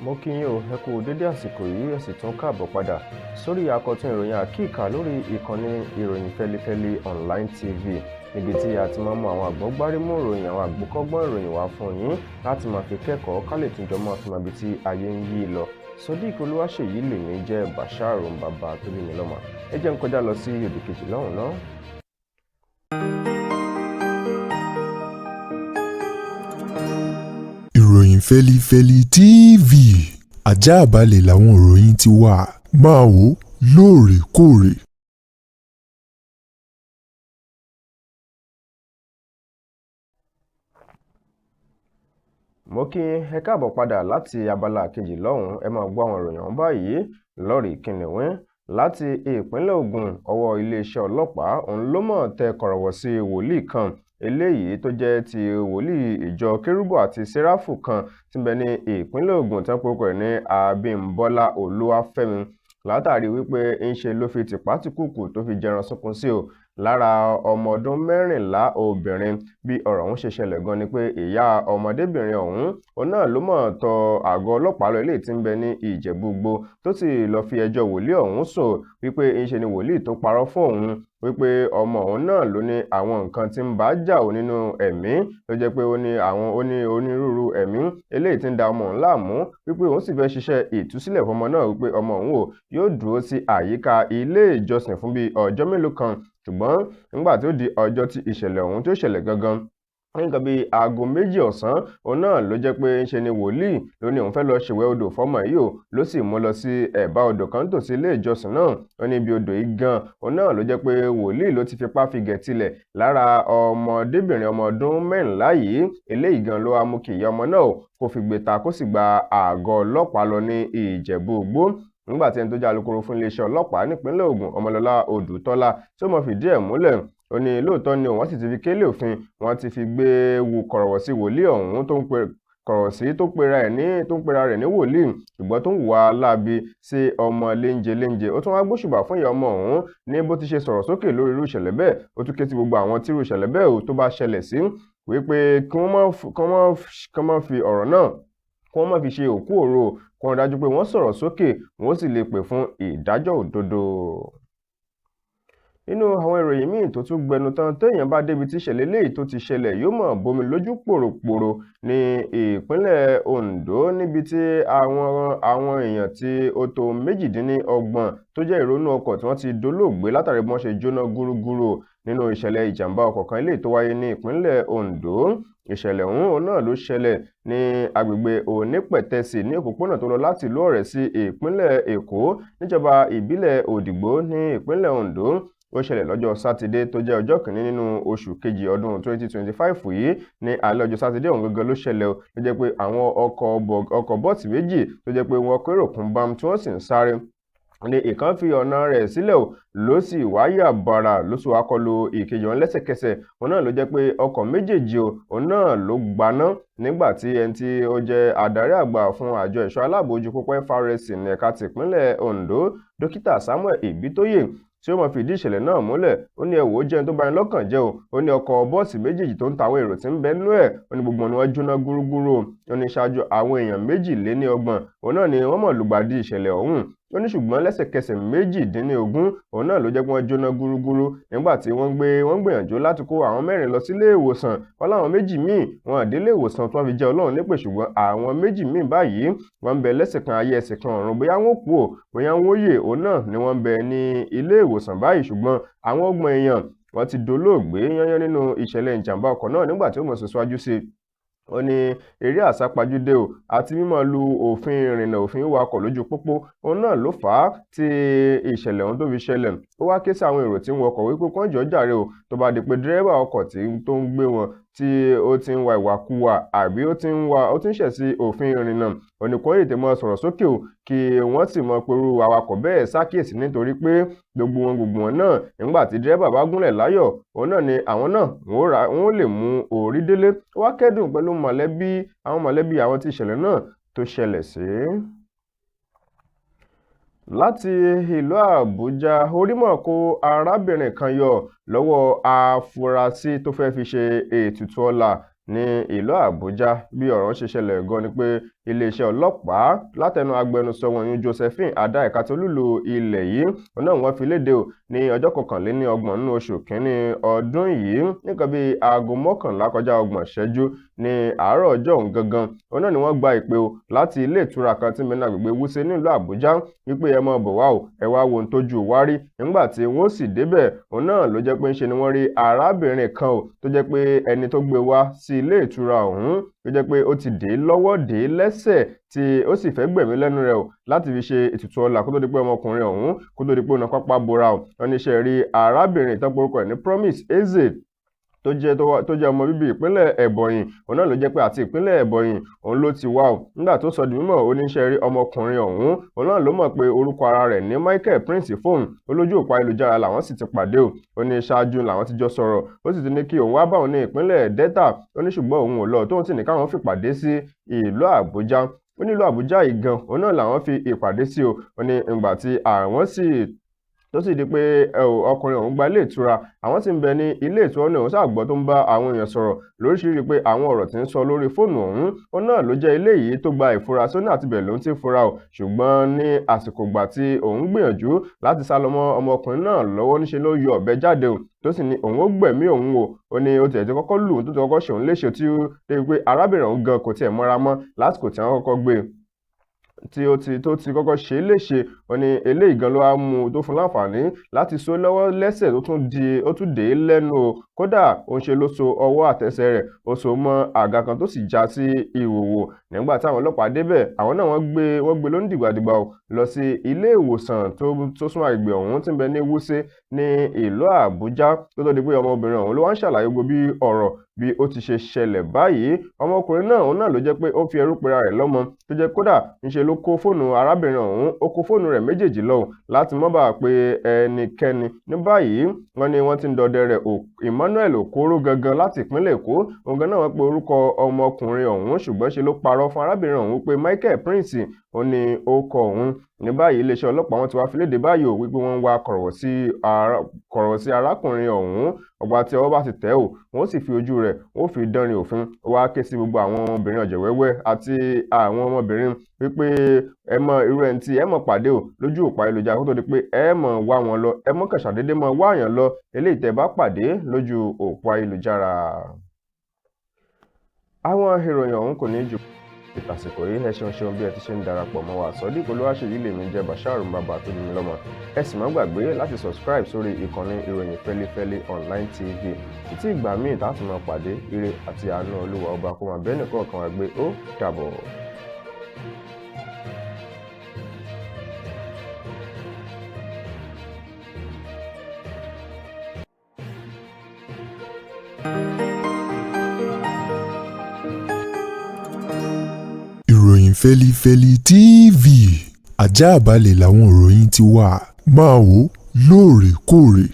Mo kí yín o, ẹ kú dédé àsìkò yìí, ẹ sì tún káàbọ̀ padà sórí àkọ́tún ìròyìn àkíkà lórí ìkànnì ìròyìn Fẹ́lifẹ́li Online TV, níbi tí a ti máa ń mú àwọn àgbọ́gbárímú ìròyìn, àwọn àgbọ́kọ́gbọ́n ìròyìn wá fún yín láti máa fi kẹ́kọ̀ọ́ ká lè tún jọ máa fi mọ ibi tí ayé ń yí lọ. Sodiq Olúwaṣèyí lèmi jẹ́, Bashar bàbá tó bí mi lọ́mọ. Ẹ jẹ́ n kọjá lọ sí òdì kejì lọ́hùn náà. Ìròyìn Fẹ́lifẹ́li TV, àjààbálẹ̀ làwọn ìròyìn ti wà, máa wò ó lóòrèkóòrè. Mo kí yín, ẹ káàbọ̀ padà láti abala kejì lọ́hùn-ún. Ẹ máa gbọ́ àwọn ìròyìn ọ̀hún báyìí lọ́rìí kìnìún. Láti ìpínlẹ̀ Ògùn, ọwọ́ iléeṣẹ́ ọlọ́pàá òun ló mọ̀ tẹ kọ̀rọ̀wọ̀ sí wòlíì kan eléyìí tó jẹ́ ti wòlíì ìjọ kérúbù àti séráfù kan tí ń bẹ ní ìpínlẹ̀ Ògùn, tí wọ́n porúkọ rẹ̀ ní Abímbọ́lá Olúwafẹ́mi, látàrí wípé ńṣe ló fi tìpátìkúùkù tó fi jẹran sunkún sí o lára ọmọ ọdún 14 obìnrin. Bí ọ̀rọ̀ ọ̀hún ṣe ṣẹlẹ̀ gan ni pé ìyá ọmọdébìnrin ọ̀hún òun náà ló mọ̀ tọ àgọ́ ọlọ́pàá lọ eléyìí tí ń bẹ ní Ìjẹ̀bú-Igbó, tó sì lọ́ọ́ fi ẹjọ́ wòlíì ọ̀hún sùn wípé ńṣe ni wòlíì tó parọ́ fún òun wípé ọmọ òun náà ló ní àwọn nǹkan tí ń bá jà ó nínú ẹ̀mí, ló jẹ́ pé ó ní àwọn ó ní onírúurú ẹ̀mí eléyìí tí ń da ọmọ òun láàmú, wípé òun sì fẹ́ ṣiṣẹ́ ìtúsílẹ̀ fọmọ náà, wípé ọmọ òun ò yóò dúró sí àyíká ilé ìjọsìn fún bíi ọjọ́ mélòó kan. Ṣùgbọ́n nígbà tí ó di ọjọ́ tí ìṣẹ̀lẹ̀ ọ̀hún tó ṣẹlẹ̀ gangan, nǹkan bíi aago 2 ọ̀sán, òun náà ló jẹ́ pé ńṣe ni wòlíì ló ní òun fẹ́ lọ ṣèwẹ̀ odò fọ́mọ yìí o, ló sì mú lọ sí ẹ̀bá odò kan tòsí ilé ìjọsìn náà. Ó ní ibi odò yìí gan, òun náà ló jẹ́ pé wòlíì ló ti fipá fi gẹ̀ tilẹ̀ lára ọmọdébìnrin ọmọ ọdún 14 yìí. Eléyìí gan ló wá mú kí ìyá ọmọ náà kó fi gbé ta kó sì gba àgọ́ ọlọ́pàá lọ ní Ìjẹ̀bú-Igbó. Nígbà tí ẹni tó jẹ́ alukoro fún iléeṣẹ́ ọlọ́pàá nípínlẹ̀ Ògùn, Ọmọlọ́lá Odùtọ́lá, tí ó mọ̀ fìdí ẹ̀ múlẹ̀, ó ní lóòótọ́ ni wọ́n sì ti fi kélé òfin, wọ́n ti fi gbé wu kọ̀rọ̀wọ̀ sí wòlíì ọ̀hún tó ń pe kọ̀rọ̀ sí tó ń pera rẹ̀ ní wòlíì, ṣùgbọ́n tó ń hùwà láabi sí ọmọ léńjẹ léńjẹ. Ó tún wá gbóṣùbà fún ìyá ọmọ ọ̀hún ní bó ti ṣe sọ̀rọ̀ sókè lórí irú ìṣẹ̀lẹ̀ bẹ́ẹ̀. Ó tún ké sí gbogbo àwọn tí irú ìṣẹ̀lẹ̀ bẹ́ẹ̀ ò tó bá ṣẹlẹ̀ sí wípé kí wọ́n má fi ọ̀rọ̀ náà, kí wọ́n má fi ṣe òkú òro, kí wọ́n dájú pé wọ́n sọ̀rọ̀ sókè, wọ́n sì lè pè fún ìdájọ́ òdodo. Nínú àwọn ìròyìn míì tó tún gbẹnu tán, téèyàn bá débi tí ìṣẹ̀lẹ̀ eléyìí tó ti ṣẹlẹ̀ yóò mọ̀ bomi lójú pòròpòrò ní ìpínlẹ̀ Ondo, níbi tí àwọn èèyàn tí ó tó 28 tó jẹ́ ìrònú ọkọ̀ tí wọ́n ti dolóògbé látàrí bí wọ́n ṣe jóná gúrúgúrú nínú ìṣẹ̀lẹ̀ ìjàmbá ọkọ̀ kan eléyìí tó wáyé ní ìpínlẹ̀ Ondo. Ìṣẹ̀lẹ̀ ọ̀hún náà ló ṣẹlẹ̀ ní agbègbè Onípẹ̀tẹ̀sì ní òpópónà tó lọ láti ìlú Ọ̀rẹ́ sí ìpínlẹ̀ Èkó níjọba ìbílẹ̀ Òdìgbò ní ìpínlẹ̀ Ondo. Ó ṣẹlẹ̀ lọ́jọ́ Sátidé tó jẹ́ ọjọ́ kìíní nínú oṣù kejì ọdún 2025 yìí. Ní alẹ́ ọjọ́ Sátidé ọ̀hún gangan ló ṣẹlẹ̀ o, ló jẹ́ pé àwọn ọkọ̀ bọ́ọ̀sì méjì tó jẹ́ pé wọ́n kérò kún bám tí wọ́n sì ń sáré ní ìkan fi ọ̀nà rẹ̀ sílẹ̀ o, ló sì wáyà bàrà ló sì wá kọlu ìkejì wọn lẹ́sẹ̀kẹsẹ̀. Òun náà ló jẹ́ pé ọkọ̀ méjèèjì o, òun náà ló gbaná nígbà tí ẹni tí ó jẹ́ adarí àgbà fún àjọ ẹ̀ṣọ́ aláàbò ojú pópó FRSC ní ẹ̀ka tìpínlẹ̀ Ondo, Dókítà Samuel Ibitoye, tí ó mọ̀ fìdí ìṣẹ̀lẹ̀ náà múlẹ̀. Ó ní ẹ̀wò jẹun tó bani lọ́kàn jẹ́ o. Ó ní ọkọ̀ bọ́ọ̀sì méjèèjì tó ń ta àwọn èrò tí ń bẹ nínú ẹ̀, ó ní gbogbo wọn jóná gúrúgúrú. Ó ní ṣáájú àwọn èèyàn 32 òun náà ni wọ́n mọ̀ lùgbàdì ìṣẹ̀lẹ̀ ọ̀hún. Ó ní ṣùgbọ́n lẹ́sẹ̀kẹsẹ̀ 18 òun náà ló jẹ́ pé wọ́n jóná gúrúgúrú nígbà tí wọ́n gbìyànjú láti kó àwọn 4 lọ sílé ìwòsàn. Wọ́n láwọn 2 míì wọn délé ìwòsàn tí wọ́n fi jẹ́ Ọlọ́run nípè, ṣùgbọ́n àwọn 2 míì báyìí wọ́n ń bẹ lẹ́sẹ̀ kan ayé ẹsẹ̀ kan ọ̀run, bóyá wọ́n kú o bóyá wọ́n yè, òun náà ni wọ́n ń bẹ ní ilé ìwòsàn báyìí. Ṣùgbọ́n àwọn 30 èèyàn wọ́n ti dolóògbé yányán nínú ìṣẹ̀lẹ̀ ìjàmbá ọkọ̀ náà. Nígbà tí ó mọ̀ sọ síwájú sí i, ó ní eré àsápajúdé o àti mímọ́ lu òfin ìrìnnà òfin wakọ̀ lójú pópó òun náà ló fà á tí ìṣẹ̀lẹ̀ ọ̀hún tó fi ṣẹlẹ̀. Ó wá ké sí àwọn èrò tí ń wọkọ̀ wípé kán jọ̀ọ́ jàre o, tó bá di pé dírẹ́bà ọkọ̀ tó ń gbé wọn tí ó ti ń wa ìwàkuwà àbí ó ti ń ṣẹ̀ sí òfin ìrìnnà, òní kó tètè mọ́ sọ̀rọ̀ sókè o, kí wọ́n sì mọ pẹ̀lú awakọ̀ bẹ́ẹ̀ ṣàkíyèsí, nítorí pé gbogbo wọn náà nígbà tí dírẹ́bà bá gúnlẹ̀ láyọ̀, òun náà ni àwọn náà wọ́n lè mú orí délé. Ó wá kẹ́dùn pẹ̀lú àwọn mọ̀lẹ́bí àwọn tí ìṣẹ̀lẹ̀ náà tó ṣẹlẹ̀ sí. Láti ìlú Àbújá, orímọ̀ kó arábìnrin kan yọ lọ́wọ́ afurasí tó fẹ́ fi ṣe ètùtù ọlà Ní ìlú Àbújá, bí ọ̀rọ̀ ṣe ṣẹlẹ̀ gan ni pé iléeṣẹ́ ọlọ́pàá látẹnu agbẹnusọ wọn yún Josephine Adá, ẹ̀ka tó lùlù ilẹ̀ yìí, òun náà wọ́n fi léde o ní ọjọ́ 31 nínú oṣù kínní ọdún yìí, nǹkan bíi aago 10:30 ní àárọ̀ ọjọ́ òun gangan, òun náà ni wọ́n gba ìpè o láti ilé ìtura kan tí ń bẹ ní agbègbè Wuse nílùú Àbújá wípé ẹ mọ bọ̀ wá o, ẹ wá wo ohun tójú wá rí. Nígbà tí wọ́n sì débẹ̀, òun náà ló jẹ́ pé ń ṣe ni wọ́n rí arábìnrin kan o tó jẹ́ pé ẹni tó gbé wá sí ilé ìtura ọ̀hún tó jẹ́ pé ó ti dé lọ́wọ́ dé lẹ́sẹ̀ tí ó sì fẹ́ gbẹ̀mí lẹ́nu rẹ̀ o láti fi ṣe ètùtù ọlà kó tó di pé ọmọkùnrin ọ̀hún kó tó di pé ó na pápá bora o. Wọ́n ní ṣe rí arábìnrin ìtọ́pọ̀ orúkọ ẹ̀ ní Promise Eze tó jẹ́ ọmọ bíbí ìpínlẹ̀ Ẹ̀bọ̀nyì, òun náà ló jẹ́ pé àti ìpínlẹ̀ Ẹ̀bọ̀nyì òun ló ti wá o. Nígbà tó sọ di mímọ̀, oníṣẹ́ rí ọmọkùnrin ọ̀hún, òun náà ló mọ̀ pé orúkọ ara rẹ̀ ní Michael Prince fóun, olójú òpó ayélujára làwọn sì ti pàdé o. Ó ní ṣáájú làwọn ti jọ sọ̀rọ̀, ó sì ti ní kí òun wá bá òun ní ìpínlẹ̀ Delta, ó ní ṣùgbọ́n òun ò lọ, tóun sì ní káwọn fìpàdé sí ìlú Àbújá. Ó nílùú Àbújá yìí gan òun náà làwọn fi ìpàdé sí o. Ó ní ìgbà tí àwọn sì tó sì di pé ọkùnrin ọ̀hún gba ilé ìtura, àwọn sì ń bẹ ní ilé ìtura náà, òun ṣàgbọ́ tó ń bá àwọn èèyàn sọ̀rọ̀ lóríṣiríṣi pé àwọn ọ̀rọ̀ tí ń sọ lórí fóònù ọ̀hún, òun náà ló jẹ́ ilé yìí tó gba ìfura sóní àti bẹ̀ ló ń ti fura o. Ṣùgbọ́n ní àsìkò ìgbà tí òun gbìyànjú láti sá lọ mọ́ ọmọkùnrin náà lọ́wọ́, níṣe ló yọ ọ̀bẹ jáde o tó sì ní òun ó gbẹ̀mí òun o. Ó ní ó tiẹ̀ ti kọ́kọ́ lù ú tó ti kọ́kọ́ ṣe òun léṣe tí ó débi pé arábìnrin ọ̀hún gan kò tiẹ̀ mọ́ra mọ́ lásìkò tí wọ́n kọ́kọ́ gbé e tí ó ti tó ti kọ́kọ́ ṣe é léṣe. Ó ní eléyìí gan ló wá mú un tó fún láǹfààní láti so lọ́wọ́ lẹ́sẹ̀ tó tún di ó tún dé lẹ́nu o. Kódà òun ṣe ló so ọwọ́ àtẹsẹ̀ rẹ̀, ó so mọ́ àga kan tó sì já sí ìhòòhò. Nígbà táwọn ọlọ́pàá débẹ̀, àwọn náà wọ́n gbé lóní dìgbàdìgbà o lọ sí ilé ìwòsàn tó súnmọ́ agbègbè ọ̀hún tí ń bẹ ní Wuse ní ìlú Àbújá, tó tó di pé ọmọbìnrin ọ̀hún ló wá ń ṣàlàyé gbogbo bí ọ̀rọ̀ bí ó ti ṣe ṣẹlẹ̀ báyìí. Ọmọkùnrin náà òun náà ló jẹ́ pé ó fi ẹrú pera rẹ̀ lọ́mọ tó jẹ́ kódà ńṣe ló kó fóònù arábìnrin ọ̀hún, ó kó fóònù rẹ̀ méjèèjì lọ láti má bàa pe ẹnikẹ́ni. Ní báyìí wọ́n ní wọ́n ti ń dọdẹ rẹ̀ Emmanuel Okoro gangan láti ìpínlẹ̀ Èkó. Òun gan náà wọ́n pe orúkọ ọmọkùnrin ọ̀hún, ṣùgbọ́n ṣe ló parọ́ fún arábìnrin ọ̀hún pé Michael Prince ó ní ó kọ òun. Ní báyìí iléeṣẹ́ ọlọ́pàá wọn ti wá fi léde báyìí ò wípé wọ́n ń wá kọ̀rọ̀ sí arákùnrin ọ̀hún. Ọgbà tí ọwọ́ bá ti tẹ̀ ọ́, wọ́n sì fi ojú rẹ̀ wọ́n fi dánrin òfin. Ó wá ké sí gbogbo àwọn ọmọbìnrin ọ̀jẹ̀wẹ́wẹ́ àti àwọn ọmọbìnrin wípé ẹ mọ irú ẹni tí ẹ mọ̀ pàdé o lójú òpó ayélujára kó tó di pé ẹ mọ̀ wá wọn lọ, ẹ mọ̀ kàn ṣàdédé mọ̀ wá àyàn lọ eléyìí tẹ́ bá pàdé lójú òpó ayélujára. Àwọn ìròyìn ọ̀hún kò ní jù ìtàsìkò yìí. Ẹ ṣeun ṣeun bí ẹ ti ṣe ń darapọ̀ mọ́ wa. Sodiq Olúwaṣèyí lèmi jẹ́ Bashir bàbá tó bí mi lọ́mọ. Ẹ sì má gbàgbé láti subscribe sórí ìkànnì ìròyìn Fẹ́lífẹ́lí Online TV. Títí ìgbà míì tá a tún máa pàdé, ire àti àánú Olúwa ọba kó máa bẹ́ẹ̀ nìkan kan wá gbé. Ó dàbọ̀. Ìròyìn Fẹ́lífẹ́lí TV, àjààbalẹ̀ làwọn ìròyìn ti wà, máa wò lóòrèkóòrè.